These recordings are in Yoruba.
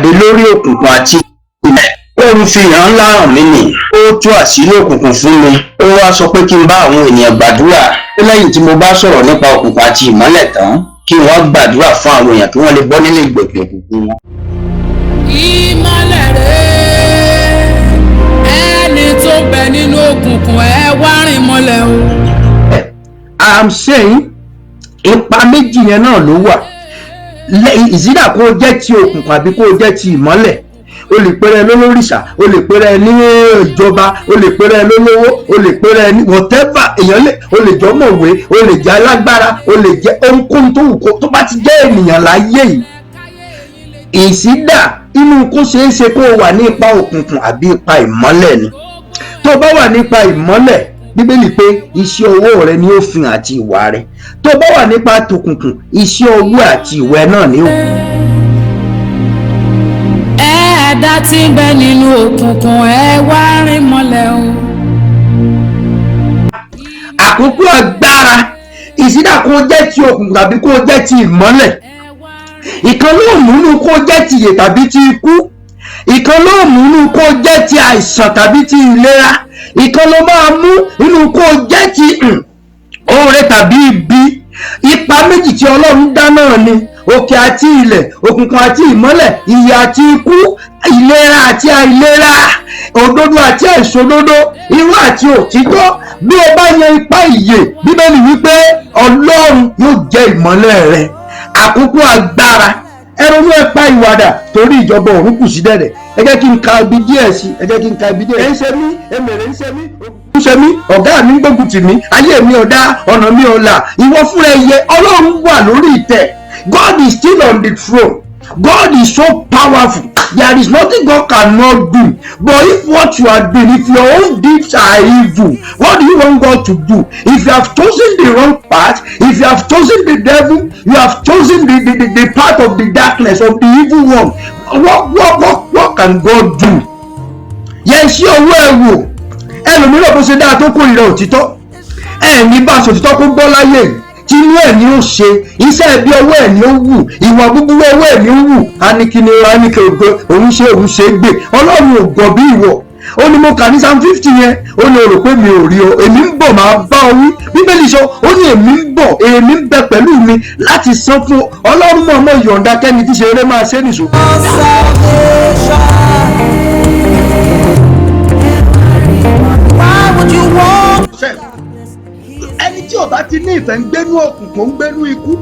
Ìpàdé lórí òkùnkùn àti ìmọ́lẹ̀. Ó fi ìran ńlá hàn mí nì, ó tú àṣírí òkùnkùn fún mi. Ó wá sọ pé kí n bá àwọn ènìyàn gbàdúrà, pé lẹ́yìn tí mo bá sọ̀rọ̀ nípa òkùnkùn àti ìmọ́lẹ̀ tán, kí wọ́n gbàdúrà fún àwọn èèyàn kí wọ́n lè bọ́ nínú ìgbèkùn òkùnkùn wọn. Ìmọ́lẹ̀ rẹ̀, ẹni tó ń bẹ nínú òkùnkùn, ẹ wá rìn mọ́lẹ̀ o. I'm saying, ipa méjì yẹn náà ló wà. Ìsídà kó jẹ́ ti òkùnkùn àbí kó jẹ́ ti ìmọ́lẹ̀. O lè pèrè lólórìṣà, o lè pèrè ní ìjọba, o lè pèrè lólówó, o lè pèrè ní whatever èèyàn lè, o lè jọ mọ̀wé, o lè jẹ́ alágbára, o lè jẹ́ ohunkóhun tó wù kó tó bá ti jẹ́ ènìyàn láyé yìí. Ìsídà inú kó ṣeé ṣe kó o wà ní ipa òkùnkùn àbí ipa ìmọ́lẹ̀ ni. Tó o bá wà nípa ìmọ́lẹ̀, Bíbélì pé iṣẹ́ ọwọ́ rẹ ni ó fi hàn àti ìwà rẹ. Tó o bá wà nípa tòkùnkùn, iṣẹ́ ọwọ́ àti ìwà ẹ náà ni ó. Ẹ̀ẹ́dá tí ń bẹ nínú òkùnkùn, ẹ wá rìn mọ́lẹ̀ o. Àkókò agbára, ìsídà kó jẹ́ ti òkùnkùn tàbí kó jẹ́ ti ìmọ́lẹ̀. Ìkan ló múnú kó jẹ́ ti ìyè tàbí ti ikú. Ìkan ló múnú kó jẹ́ ti àìsàn tàbí ti ìlera. Ìkan ló máa mú inú kó jẹ́ ti oore tàbí ibi. Ipa méjì tí Ọlọ́run dá náà ni òkè àti ilẹ̀, òkùnkùn àti ìmọ́lẹ̀, ìyè àti ikú, ìlera àti àìlera, òdodo àti àìṣòdodo, irọ́ àti òtítọ́. Bí o bá yan ipa ìyè, Bíbélì wípé Ọlọ́run yóò jẹ́ ìmọ́lẹ̀ rẹ. Àkókò agbára, ẹ ronú, ẹ pa ìwàdà, torí ìjọba ọ̀run kù sí dẹ̀dẹ̀. Ẹ jẹ́ kí n ka ibi díẹ̀ sí, ẹ jẹ́ kí n ka ibi díẹ̀. Ẹ ń ṣe mí, èmèrè ń ṣe mí, ń ṣe mí, ọ̀gá mi ń gbógun tì mí, ayé mi ò dá, ọ̀nà mi ò là. Ìwọ fúnra ẹ yẹ. Ọlọ́run wà lórí ìtẹ́. God is still on the throne. God is so powerful. There is nothing God cannot do. But if what you are doing, if your own deeds are evil, what do you want God to do? If you have chosen the wrong path, if you have chosen the devil, you have chosen the path of the darkness, of the evil one, what can God do? Yẹ iṣẹ́ ọwọ́ ẹ wò. Ẹlòmíràn, bó ṣe dáa tó, kórìíra òtítọ́. Ẹ ní bá aṣọ òtítọ́ kó gbọ́ láyé yìí, tinú ẹ̀ ní ó ṣe, iṣẹ́ ẹbí ọwọ́ ẹ̀ ní ó wù, ìwà búburú ọwọ́ ẹ̀ ní ó wù. Á ní kí ni? Á ní kí òun ṣe, òun ṣe gbé. Ọlọ́run ò gọ̀ bí ìwọ. Ó ní mo kà ní Psalm 50 yẹn, ó ní o rò pé mi ò rí ọ, èmi ń bọ̀, máa bá ọ wí. Bíbélì sọ, ó ní èmi ń bọ̀, èmi ń bẹ pẹ̀lú mi láti san fún. Ọlọ́run mọ̀ọ́mọ̀ yọ̀ǹda kẹ́ni tí ṣe eré máa ṣe nìṣó. Salvation. Why would you walk? Ẹni tí ó bá ti ní ìfẹ́ ń gbénú òkùnkùn, ń gbénú ikú.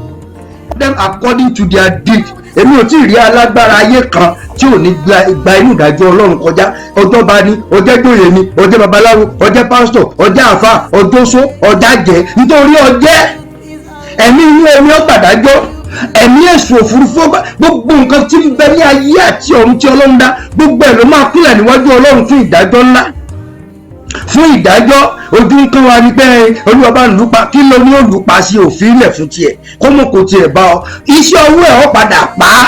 Them according to their deed. Èmi ò tí ì rí alágbára ayé kan tí ò ní gba inú ìdájọ́ Ọlọ́run kọjá. Ọjọ́ bá ní ọjọ́ ìjòyè ni, ọjọ́ babaláwo, ọjọ́ pásítọ̀, ọjọ́ àfà, ọjọ́ só, ọjọ́ àjẹ́, nítorí ọjẹ́ ẹ̀mí inú omi ọgbàdájọ́, ẹ̀mí èṣù òfurufú ọgbà. Gbogbo nǹkan tí ń bẹ ní ayé àti ọ̀run tí Ọlọ́run dá, gbogbo ẹ̀ ló máa kúnlẹ̀ níwájú Ọlọ́run fún ìdájọ́ ńlá, fún ìdájọ́. Ojú ń kán wa ni pé Olúwa bá ń lù pa, kí ló ní ó lù pa sí òfin ilẹ̀ fún tiẹ̀ kó mọ̀ kó tiẹ̀ bá ọ? Iṣẹ́ ọwọ́ ẹ̀ ó padà pa á,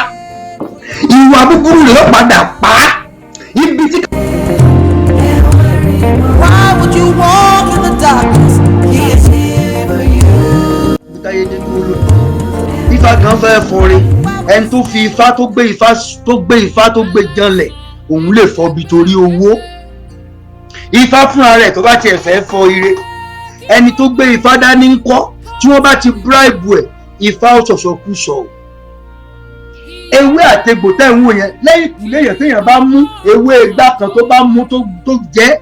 ìwà búburú rẹ̀ ó padà pa á ibi tí. Why would you walk in the darkness? He is here for you. Táyé dé dúró lónìí, Ifá kan fẹ́ fọre. Ẹni tó fi Ifá, tó gbé Ifá, tó gbé Ifá, tó gbé janlẹ̀, òun lè fọbi torí owó. Ifá fúnra rẹ̀, tó bá tiẹ̀ fẹ́ fọ ire, ẹni tó gbé Ifá dání ń kọ́? Tí wọ́n bá ti bribe ẹ̀, Ifá ó sọ̀sọ̀ kú sọ o. Ewé àtegbò tẹ́ ń wò yẹn lẹ́yìn ìkùlé yẹn, téèyàn bá mú ewé igbá kan, tó bá mú, tó jẹ́,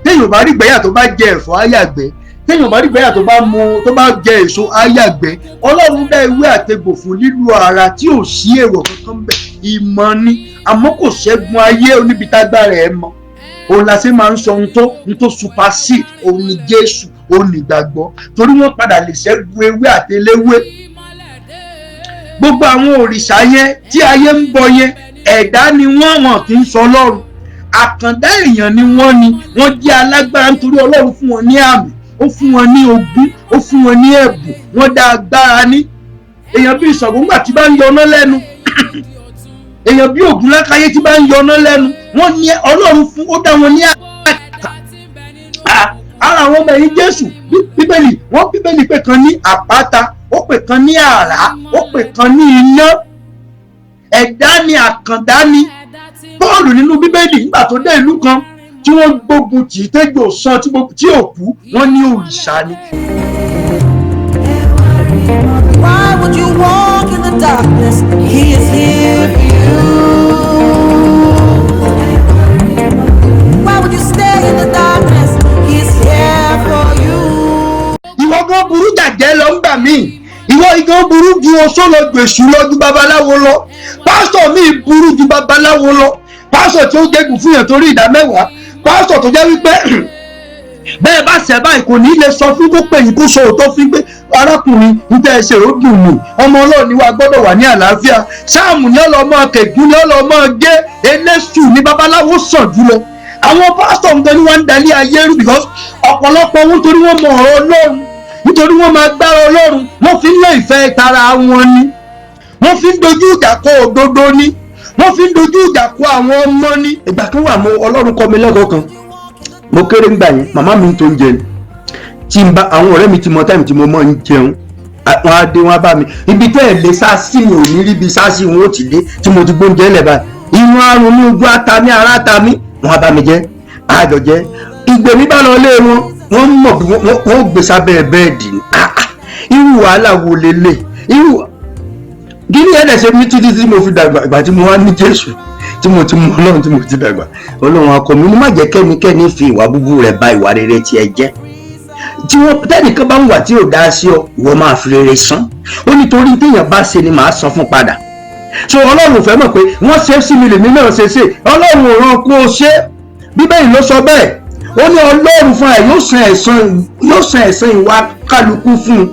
téèyàn bá rí gbẹ́yà, tó bá jẹ ẹ̀fọ́, áyàgbẹ́. Téèyàn bá rí gbẹ́yà, tó bá mu, tó bá jẹ èso, áyàgbẹ́. Ọlọ́run dá ewé àtegbò fún lílo ara tí ò sí èrò kankan bẹ̀. Ìmọ̀ ni, àmọ́ kò ṣẹ́gun ayé oníbi tágbára ẹ̀ mọ́. Òun la ṣe máa ń sọ ohun tó supersede, òun ni Jésù, òun ni ìgbàgbọ́, torí wọ́n padà lè ṣẹ́gun ewé àtẹléwé. Gbogbo àwọn òrìṣà yẹn tí ayé ń bọ yẹn, ẹ̀dá ni wọ́n, wọn kì í sọ Ọlọ́run. Àkàndá èèyàn ni wọ́n, ni wọ́n jẹ́ alágbára nítorí Ọlọ́run fún wọn ní àmì, ó fún wọn ní ogún, ó fún wọn ní ẹ̀bùn, wọ́n dá agbára ní. Èèyàn bíi Ṣàngó ńgbà tí bá ń yọná lẹ́nu, èèyàn bíi Ògún lákàyé tí bá ń yọná lẹ́nu, wọ́n ní Ọlọ́run fún, ó dá wọn ní àkàtà. Ara àwọn ọmọ ẹ̀yìn Jésù, Bíbélì wọ́n, Bíbélì pè kan ní àpáta, ó pè kan ní àrá, ó pè kan ní iná. Ẹ̀dá ni, àkàndá ni. Pọ́ọ̀lù nínú Bíbélì, nígbà tó dé ìlú kan tí wọ́n gbógun tì í, tẹ́jọ́ sàn tí ò kú, wọ́n ní òrìṣà ni. Why would you walk in the darkness? He is here for you. Why would you stay in the darkness? He is here for you. Ìwọ gan burú jàjẹ́ lọ ń gbà míì. Ìwọ igan burú ju oṣó lọ, gbèsù lọ, ju babaláwo lọ. Pásítọ̀ míì burú ju babaláwo lọ. Pásítọ̀ tí ó gégùn fún yàn torí 10%. Pásítọ̀ tó jẹ́ wípé bẹ́ẹ̀ bá ṣẹ̀ báyìí, kò ní lè sọ fún, kó pè yín, kó sọ òótọ́ fún pé, "Arákùnrin, níta ẹsẹ̀ ó dùn mí. Ọmọ Ọlọ́run ni wàá gbọ́dọ̀ wà ní àlàáfíà." Sáàmù ní ọlọ́mọ kẹ̀gún ní ọlọ́mọ gé eléṣù ní babaláwo sàn jùlọ. Àwọn pásítọ̀ nǹkan ni wọ́n ń dalé ayé rú, because ọ̀pọ̀lọpọ̀ wọn, torí wọ́n mọ ọ̀rọ̀ Ọlọ́run, nítorí wọ́n máa gbára Ọlọ́run, wọ́n fi ń lé ìfẹ́ tara wọn ni, wọ́n fi ń dojú ìjà kọ òdodo ni, wọ́n fi ń dojú ìjà kọ àwọn ọmọ ni. Ìgbà kan wà, mo Ọlọ́run kọ́ mi lẹ́kọ̀ọ́ kan. Mo kéré ńgbà yẹn. Màmá mi tó ń jẹun, tí n bá àwọn ọ̀rẹ́ mi ti mọ time tí mo mọ̀ ń jẹun, wọn á dé, wọn á bá mi ibi tẹ́ ẹ̀ lé sá sí. Mi ò ní rí ibi sá sí. Wọn ó ti dé tí mo ti gbóúnjẹ lẹ̀ báyìí, inú arun ní ojú ata mi, ara ta mi, wọn á bá mi jẹ, àjọ jẹ. Ìgbè mi bá lọ lé wọn, wọ́n mọ̀ bí wọ́n gbé sábẹ́ bed ni. Ah, ah, irú wàhálà wo lélẹ̀? Irú gíní ẹ̀dẹ̀ ṣe mí títí tí mo fi dàgbà. Ìgbà tí mo wá ní Jésù, tí mo ti mọ Ọlọ́run, tí mo ti dàgbà, Ọlọ́run akọ mi ní má jẹ́ kẹ́nikẹ́ni fi ìwà búburú rẹ̀ ba ìwà rere tiẹ̀ jẹ́. Tí wọ́n tẹ́nìkan bá ń wà tí ò dáa sí ọ, ìwọ máa fi rere san. Ó nítorí téèyàn bá ṣe ni màá san fún padà. So Ọlọ́run ò fẹ́ mọ̀ pé wọ́n ṣe é sí mi, lèmi náà ṣe ṣe. Ọlọ́run ò ràn kó o ṣe. Bíbélì ló sọ bẹ́ẹ̀. Ó ní Ọlọ́run fún ẹ yóò san ẹ̀san, yóò san ẹ̀san ìwà kálukú fún un.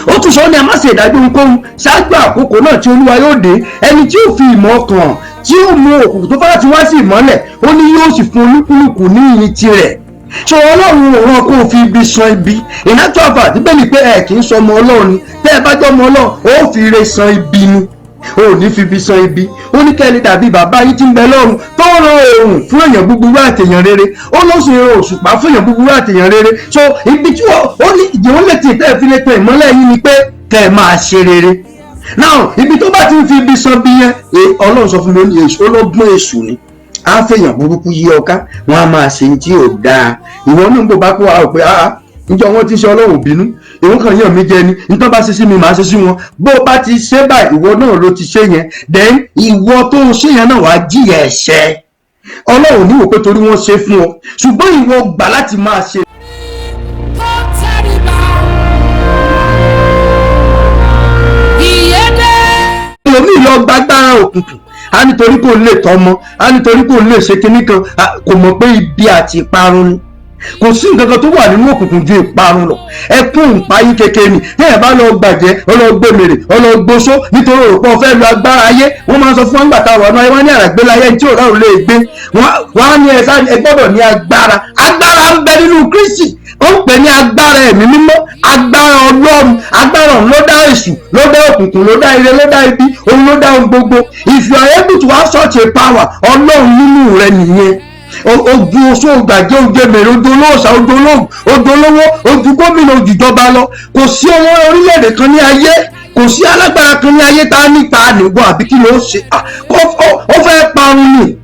Ó tún sọ ní a má ṣe ìdájọ́ ohunkóhun ṣáájú àkókò náà tí Olúwa yóò dé, ẹni tí ó fi ìmọ̀ ọkàn, tí ó mú òkùnkùn tó fara ti wá sí ìmọ́lẹ̀. Ó ní yóò sì fún olúkúlùkù ní ìyìn tirẹ̀. So Ọlọ́run ò rán kó o fi ibi san ibi. In actual fact, Bíbélì pé ẹ kì í sọ ọmọ Ọlọ́run ni. Tẹ́ ẹ bá jẹ́ ọmọ Ọlọ́run, ó fi ire san ibi ni, o ò ní fi ibi san ibi. Ó ní kẹ́ni dàbí bàbá yín tí ń bẹ lọ́run, tó ń ran oòrùn fún èèyàn búburú àtèèyàn rere, ó ló sì ran òṣùpá fún èèyàn búburú àtèèyàn rere. So ibi tí ó ní ìdíwọ́n lè tì tẹ́ ẹ fi lè tan ìmọ́lẹ̀ yín ni pé kẹ́ ẹ máa ṣe rere. Now, ibi tó bá ti ń fi ibi san bí yẹn, Ọlọ́run sọ fún mi, ó ní èṣù, ọlọ́gbọ́n èṣù ni. Á fèèyàn burúkú yí ọká, wọn á máa ṣe ní tí ò dáa. Ìwọ náà ń bò bá kó wa pé, ah, níjọ́ wọn ti ṣe, Ọlọ́run ò bínú, ìwọ kàn yàn mí jẹ ni. Nítorí bá ṣe sí mi, màá ṣe sí wọn. Bó o bá ti ṣe báyìí, ìwọ náà ló ti ṣe yẹn. Then ìwọ tó ń ṣe yẹn náà, wàá jìyà ẹ̀ṣẹ̀. Ọlọ́run níwò pé torí wọ́n ṣe fún ọ, ṣùgbọ́n ìwọ gbà láti máa ṣe. Kó tẹríba. Ìyédè. Ẹlòmíì lọ gbàgbára òkùnkùn, á nítorí kò lè tọ́mọ, á nítorí kò lè ṣe kinní kan, kò mọ̀ pé ibi àti ìparun ni. Kò sí nǹkan kan tó wà nínú òkùnkùn ju ìparun lọ. Ẹkún ìpayín kékeré ni. Téèyàn bá lọ gbàjẹ́, ọlọ́gbẹ́mèrè, ọlọ́gbóṣó, nítorí òrùpọ̀ fẹ́ lu agbára ayé. Wọ́n máa ń sọ fún wọn gbà táwọn ọ̀nà ayé wọn ní àràgbélayé tí ò ráàrú lè gbé wọ́n á ní ẹ sá, ẹ gbọ́dọ̀ ní agbára. Agbára ń bẹ nínú Kristi. Ó ń pè ní agbára Ẹ̀mí Mímọ́, agbára Ọlọ́run. Agbára ọ̀hún ló dá èṣù, ló dá òkùnkùn, ló dá ire, ló dá ibi, òun ló dá ohun gbogbo. If you are able to have such a power, Ọlọ́run nínú rẹ nìyẹn. Ogun oṣó, gbàjẹ́, ojú èmèrè, ojú olóòṣà, ojú olóògùn, ojú olówó, ojú gómìnà, ojú ìjọba lọ. Kò sí owó orílẹ̀-èdè kan ní ayé, kò sí alágbára kan ní ayé tá a níta nìwọ àbí kí ló ṣe. Ah, ó fẹ́ parun ni.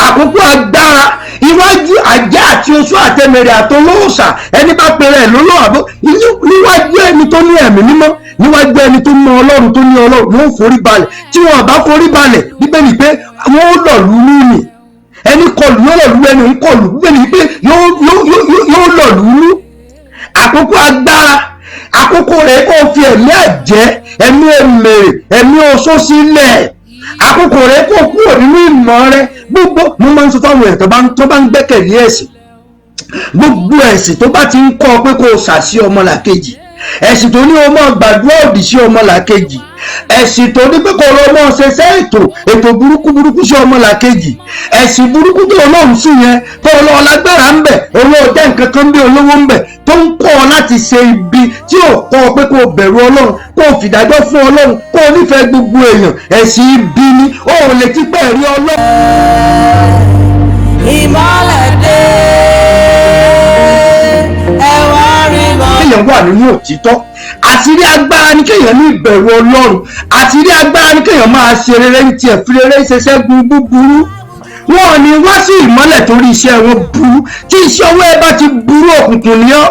Àkókò agbára iwájú àjẹ́ àti oṣó àtẹmẹrẹ àtọlóòṣà, ẹni bá pèrè ẹ̀ lóló àbó níwájú ẹni tó ní Ẹ̀mí Mímọ́, níwájú ẹni tó mọ Ọlọ́run, tó ní Ọlọ́run, wọn ò forí balẹ̀. Tí wọn bá forí balẹ̀, Bíbélì pé wọn ó lọ̀lú lú ni. Ẹni kọlù yóò lọ̀lú, ẹni ń kọlù, Bíbélì pé yóò lọ̀lú lú. Àkókò agbára, àkókò rẹ̀ kó fi ẹ̀mí àjẹ́, ẹ̀mí èmèrè, ẹ̀mí oṣó sílẹ̀. Àkókò rẹ̀ kó kúrò nínú ìmọ̀ rẹ̀. Gbogbo mo máa ń sọ fáwọn èèyàn tó bá ń gbẹ́kẹ̀lé ẹ̀sìn, gbogbo ẹ̀sìn tó bá ti ń kọ́ ọ pé kó o ṣàṣì ọmọlàkejì, ẹ̀sìn tó ní o máa gbàdúrà òdì sí ọmọlàkejì, ẹ̀sìn tó ní pé kó o lọ máa ṣẹṣẹ́ ètò burúkú burúkú sí ọmọlàkejì, ẹ̀sìn burúkú tó Ọlọ́run sí yẹn, tó lọ lágbára ń bẹ̀, olóò jẹ́ nǹkan kan bí olówó ń bẹ̀, tó ń kọ́ ọ láti ṣe ibi, tí ò kọ́ ọ pé kó o bẹ̀rù Ọlọ́run, kó o fìdájọ́ fún Ọlọ́run, kó o nífẹ̀ẹ́ gbogbo èèyàn, ẹ̀sìn ibi ni. Ó ò lè ti pẹ́ rí Ọlọ́run. Ìmọ́lẹ̀ dé, ẹ wá rí mọ́. Kéèyàn wà nínú òtítọ́. Àṣírí agbára ni kéèyàn ní ìbẹ̀rù Ọlọ́run. Àṣírí agbára ni kéèyàn máa ṣe rere ní tiẹ̀, fi rere ṣiṣẹ́ búburú. Wọn ò ní wá sí ìmọ́lẹ̀ torí iṣẹ́ wọn burú. Tí iṣẹ́ ọwọ́ ẹ bá ti burú, òkùnkùn ni ọ́.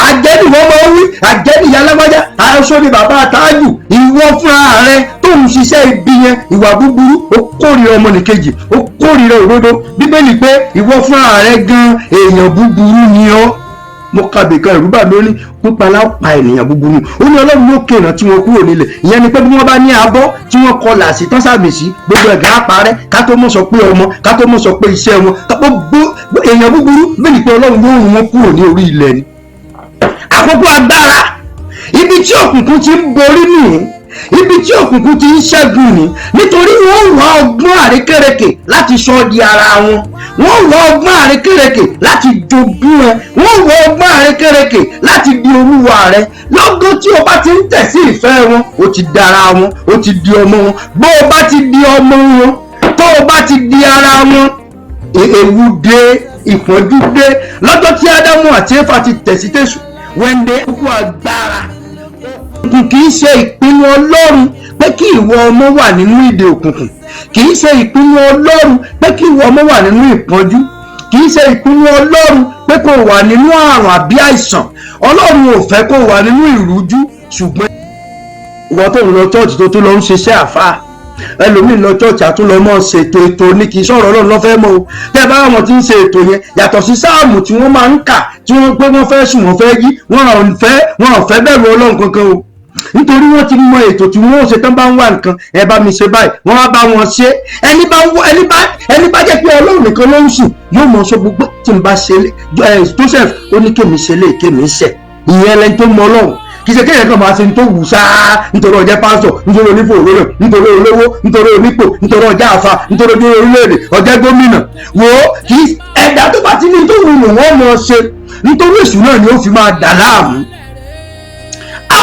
Àjẹ́ni wọ́n máa ń wí, àjẹ́ni ìyá alágbájá, aṣọ ni bàbá àtàjù. Ìwọ fúnra rẹ tó ń ṣiṣẹ́ ibi yẹn, ìwà búburú, ó kórìíra ọmọnìkejì, ó kórìíra òdodo. Bíbélì pé ìwọ fúnra rẹ gan èèyàn búburú ni ọ́. Mo ka bìkan, ìrú bà mí. Ó ní pípa lápá ènìyàn búburú. Ó ní Ọlọ́run ló kéèyàn tí wọ́n kúrò nílẹ̀. Ìyẹn ni pé bí wọ́n bá ní abọ́ tí wọ́n kọlà sí tán sàmì sí, gbogbo ẹ̀gá á parẹ́. Ká tó mọ̀ sọ pé ọmọ, ká tó mọ̀ sọ pé iṣẹ́ wọn, gbogbo èèyàn búburú bẹ́ẹ̀ ni pé Ọlọ́run yóò rún wọn kúrò ní orí ilẹ̀ ni. Àkókò agbára, ibi tí òkùnkùn ti ń borí nìyí, ibi tí òkùnkùn ti ń ṣẹ́gun ni, nítorí wọ́n wá ọgbọ́n àrékèrèkè láti sọ ọ́ di ara wọn. Wọ́n wá ọgbọ́n àrékèrèkè láti jogún ẹ. Wọ́n wá ọgbọ́n àrékèrèkè láti di olúwa rẹ. Lọ́gán tí o bá ti ń tẹ̀ sí ìfẹ́ wọn, o ti dára wọn, o ti di ọmọ wọn. Bó o bá ti di ọmọ wọn, tó o bá ti di ara wọn, ewu dé, ìpọ́njú dé. Lọ́jọ́ tí Ádámù àti Éfà ti tẹ̀ sí tẹ̀sù wẹ́ndé kú agbára òkùnkùn. Kì í ṣe ìpinnu Ọlọ́run pé kí ìwọ ọmọ wà nínú ìdè òkùnkùn. Kì í ṣe ìpinnu Ọlọ́run pé kí ìwọ ọmọ wà nínú ìpọ́njú. Kì í ṣe ìpinnu Ọlọ́run pé kó wà nínú àrùn àbí àìsàn. Ọlọ́run ò fẹ́ kó wà nínú ìrújú. Ṣùgbọ́n ìwọ tó ń lọ church, tó tún lọ ń ṣiṣẹ́ àfáà, ẹlòmíín lọ church, àtúnlọ mọ́ ṣètò ètò ní kì í sọ̀rọ̀ Ọlọ́run lọ́fẹ́ mọ́ o. Tẹ́ bá wọn ti ń ṣe ètò yẹn, yàtọ̀ sí sáàmù tí wọ́n máa ń kà, tí wọ́n pé wọ́n fẹ́ sùn, wọ́n fẹ́ jí, wọn ò fẹ́ bẹ̀rù Ọlọ́run kankan o, nítorí wọ́n ti mọ ètò tí wọ́n ó ṣe tán. Bá ń wá nǹkan, ẹ bá mi ṣe báyìí, wọ́n á bá wọn ṣe. Ẹni bá ń wọ, ẹni bá jẹ́ pé Ọlọ́run nìkan ló ń sùn, yóò mọ sọ gbogbo tí n bá ṣe ẹ. Joseph ó ní kémi ṣe lè kémi ṣẹ. Ìyẹn lẹni tó mọ Ọlọ́run. Kì í ṣe kéèyàn kan máa ṣe ní tó wù sáá nítorí ọjẹ́ pásítọ̀, nítorí onífòróró, nítorí olówó, nítorí onípò, nítorí ọjà àfa, nítorí ojú orílẹ̀-èdè, ọjẹ́ gómìnà. Wò ó, kì í ẹ̀dá tó bá ti ní tó wù nù wọ́n mọ̀ ṣe, nítorí èṣù náà ni ó fi máa dà láàmú. A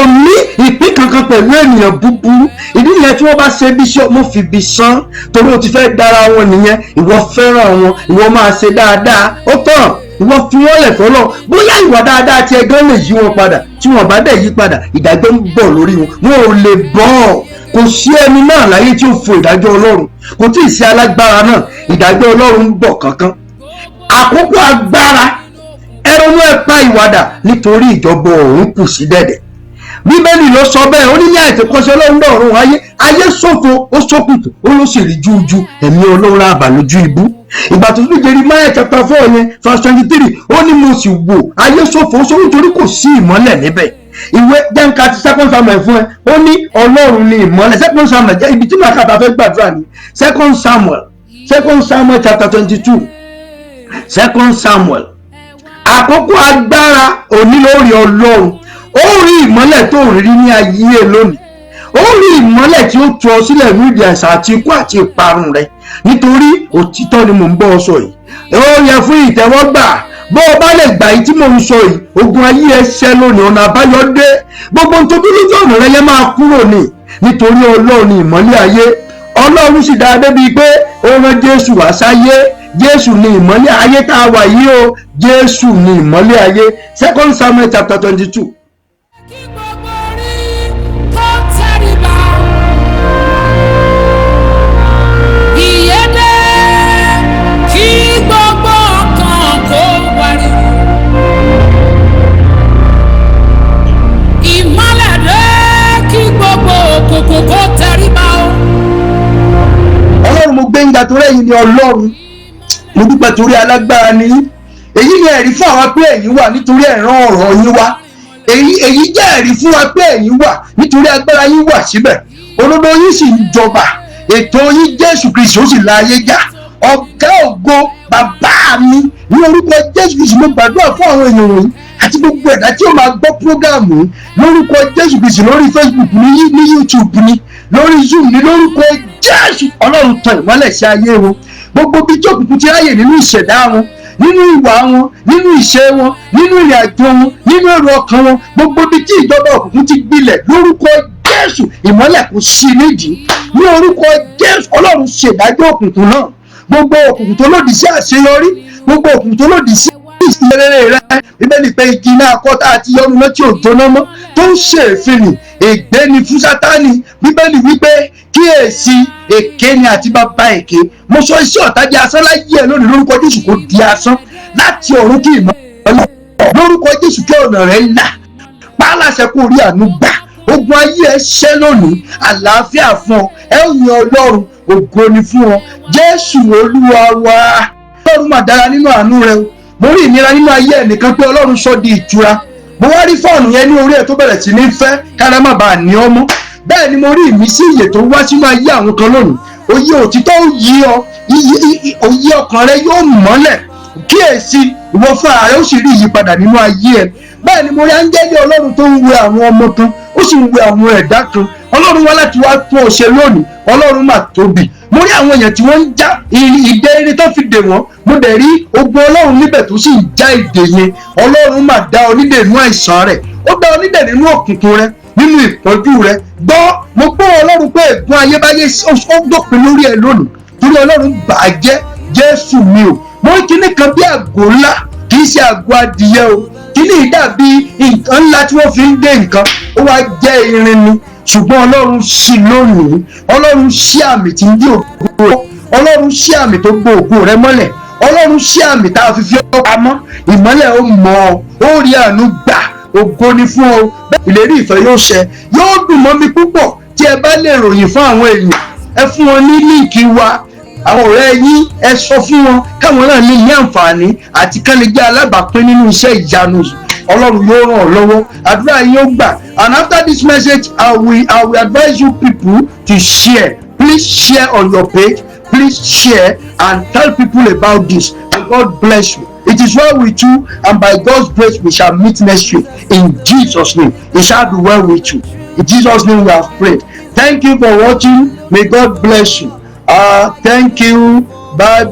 ò ní ìpín kankan pẹ̀lú ènìyàn búburú. Ìdí nìyẹn tí wọ́n bá ṣe bí ṣe mo fi bí sán, torí o ti fẹ́ dára wọn nìyẹn. Ìwọ fẹ́ràn wọn, ìwọ máa ṣe dáadáa, ó tàn. Ìwọ fi wọ́n lẹ̀ fọlọ́, bóyá ìwà dáadáa tí ẹgbẹ́ lè yí wọn padà. Tí wọ́n bá dẹ̀ yí padà, ìdájọ́ ń bọ̀ lórí wọn, wọn ò lè bọ́. Kò sí ẹni náà láyé tí ó fo ìdájọ́ Ọlọ́run. Kò tí ì sí alágbára náà. Ìdájọ́ Ọlọ́run ń bọ̀ kankan. Àkókò agbára, ẹ ronú, ẹ pa ìwàdà, nítorí ìjọba ọ̀run kù sí dẹ̀dẹ̀. Bíbélì ló sọ bẹ́ẹ̀. Ó ní ní àìtèkọ́ṣe Ọlọ́run náà ọ̀run ayé, ayé ṣòfò, ó ṣókùnkùn, ó ló sì rí jújú, ẹ̀mí Ọlọ́run àbà lójú ibú. Ìgbà tó tún Jeremiah chapter 4 yẹn, verse 23, ó ní mo sì wò, ayé ṣòfò, ó ṣòfò, nítorí kò sí ìmọ́lẹ̀ níbẹ̀. Ìwé jẹ́ǹka ti Second Samuel fún ẹ. Ó ní Ọlọ́run ní ìmọ́lẹ̀. Second Samuel jẹ́ ibi tí màá kàtà fẹ́ gbàdúrà ní Second Samuel chapter 22, Second Samuel. Àkókò agbára òní lórí Ọlọ́run. Ó rí ìmọ́lẹ̀ tó rí ní ayé ẹ lónìí. Ó rí ìmọ́lẹ̀ tí ó tú ọ sílẹ̀ ní ìdí àìsàn àti ikú àti ìparun rẹ, nítorí òtítọ́ ni mò ń bọ́ ọ sọ yìí. Ó yẹ fún ìtẹ́wọ́gbà. Bó o bá lè gbà yìí tí mò ń sọ yìí, ogun ayé ẹ ṣẹ́ lónìí, ọ̀nà àbáyọ dé. Gbogbo ohun tó dúró lójú ọ̀nà rẹ yẹn máa kúrò ní, nítorí Ọlọ́run ni ìmọ́lẹ̀ ayé. Ọlọ́run sì dáa débi pé ó rán Jésù wá sáyé. Jésù ni ìmọ́lẹ̀ ayé tá a wà yìí o. Jésù ni ìmọ́lẹ̀ ayé. Second Samuel chapter 22. Kí gbogbo orí kó tẹríba. Ìyè dé, kí gbogbo ọkàn kó wárìrì. Ìmọ́lẹ̀ dé, kí gbogbo òkùnkùn kó tẹríba o. Ọlọ́run, mo gbé ń ga torí ẹ̀yin ni Ọlọ́run. Mo dúpẹ́ torí alágbára ni yín. Èyí ni ẹ̀rí fún àwa pé ẹ̀yin wà, nítorí ẹ̀ràn ọ̀rọ̀ yín wá. Èyí jẹ́ ẹ̀rí fún wa pé ẹ̀yin wà, nítorí agbára yín wà síbẹ̀, òdodo yín sì ń jọba, ètò yín Jésù Kristi ó sì la ayé já. Ọ̀gá ògo, bàbá mi, ní orúkọ Jésù Kristi, mo gbàdúrà fún àwọn èèyàn wọ̀nyí àti gbogbo ẹ̀dá tí ó máa gbọ́ program yìí lórúkọ Jésù Kristi, lórí Facebook ní ní YouTube ní lórí Zoom ní lórúkọ Jésù. Ọlọ́run, tan ìmọ́lẹ̀ sí ayé wọn. Gbogbo bí tí òkùnkùn ti ráyè nínú ìṣẹ̀dá wọn, nínú ìwà wọn, nínú ìṣe wọn, nínú ìrìn àjò wọn, nínú èrò ọkàn wọn, gbogbo bí tí ìjọba òkùnkùn ti gbilẹ̀, lórúkọ Jésù, ìmọ́lẹ̀ kò sí nídìí. Ní orúkọ Jésù, Ọlọ́run, ṣèdájọ́ òkùnkùn náà. Gbogbo òkùnkùn tó lòdì sí àṣeyọrí, gbogbo òkùnkùn tó lòdì sí ìṣeré rẹ, Bíbélì pé igi náà kọ́ tá a ti yọnu náà tí ò jóná mọ́ tó tó ń ṣe èéfín nì, ègbé ni fún Sátánì. Bíbélì wípé, "Kíyèsí, èké ni àti bàbá èké." Mo sọ iṣẹ́ ọ̀tá di asán láyé ẹ lónìí. Lórúkọ Jésù, kò di asán. Láti ọ̀run kí ìmọ́lẹ̀, lórúkọ Jésù, kí ọ̀nà rẹ̀ là. Pálàṣẹ kó rí àánú gbà. Ogun ayé ẹ ṣẹ́ lónìí. Àlàáfíà fún ọ. Ẹ ó yan Ọlọ́run. Ògo ni fún ọ, Jésù Olúwa wa. Ọlọ́run mà dára nínú àánú rẹ o. Mo rí ìnira nínú ayé ẹnìkan pé Ọlọ́run sọ di ìtura. Mo wá rí fọ́ọ̀nù yẹn ní orí ẹ̀ tó bẹ̀rẹ̀ sí ní fẹ́ kára má bàa ní ọmọ. Bẹ́ẹ̀ ni mo rí ìmísí ìyè tó wá sínú ayé àwọn kan lónìí. Òye òtítọ́ ó yí ọ, òye ọkàn rẹ yóò mọ́lẹ̀. Kíyèsí, ìwọ fúnra rẹ ó sì rí ìyípadà nínú ayé ẹ. Bẹ́ẹ̀ ni mo rí áńgẹ́lì Ọlọ́run tó ń wẹ àwọn ọmọ kan, ó sì ń wẹ àwọn ẹ̀dá kan. Ọlọ́run wá láti wá tún ọ ṣe lónìí. Ọlọ́run mà tóbi. Mo rí àwọn èèyàn tí wọ́n ń já ìdè irin tó fi dè wọ́n. Mo dẹ̀ rí ogun Ọlọ́run níbẹ̀ tó sì ń já ìdè yẹn. Ọlọ́run mà dá ọ nídè nínú àìsàn rẹ̀, ó dá ọ nídè nínú òkùnkùn rẹ̀, nínú ìpọ́njú rẹ̀. Gbọ́, mo gbọ́ Ọlọ́run pé ègún ayébáyé ó dópin lórí ẹ lónìí, torí Ọlọ́run bà á jẹ́. Jésù mi ò. Mo rí kinní kan bí àgò ńlá, kì í ṣe àgò adìyẹ o. Kíní yìí dàbí nǹkan ńlá tí wọ́n fi ń dé nǹkan, ó wá jẹ́ irin ni, ṣùgbọ́n Ọlọ́run ṣí lónìí. Ọlọ́run ṣí àmì tí ń dí ògo rẹ. Ọlọ́run ṣí àmì tó gbó ògo rẹ mọ́lẹ̀. Ọlọ́run ṣí àmì tá a fi fi ọ́ pamọ́. Ìmọ́lẹ̀ ó mọ̀ ọ́, ó rí àánú gbà. Ògo ni fún ọ. Bẹ́ẹ̀ ìlérí ìfẹ́ yóò ṣẹ. Yóò dùn mọ́ mi púpọ̀ tí ẹ bá lè ròyìn fún àwọn èèyàn. Ẹ fún wọn ní link wa. Àwọn ọ̀rẹ́ yín, ẹ sọ fún wọn káwọn náà lè ní àǹfààní àti kán lè jẹ́ alábàápín nínú iṣẹ́ ìyanu yìí. Ọlọ́run yóò ràn ọ́ lọ́wọ́, àdúrà yín ó gbà. And after this message, I will advise you people to share. Please share on your page. Please share and tell people about this, and God bless you. It is well with you, and by God's grace we shall meet next week. In Jesus' name, it shall be well with you. In Jesus' name we have prayed. Thank you for watching. May God bless you. Thank you. Bye.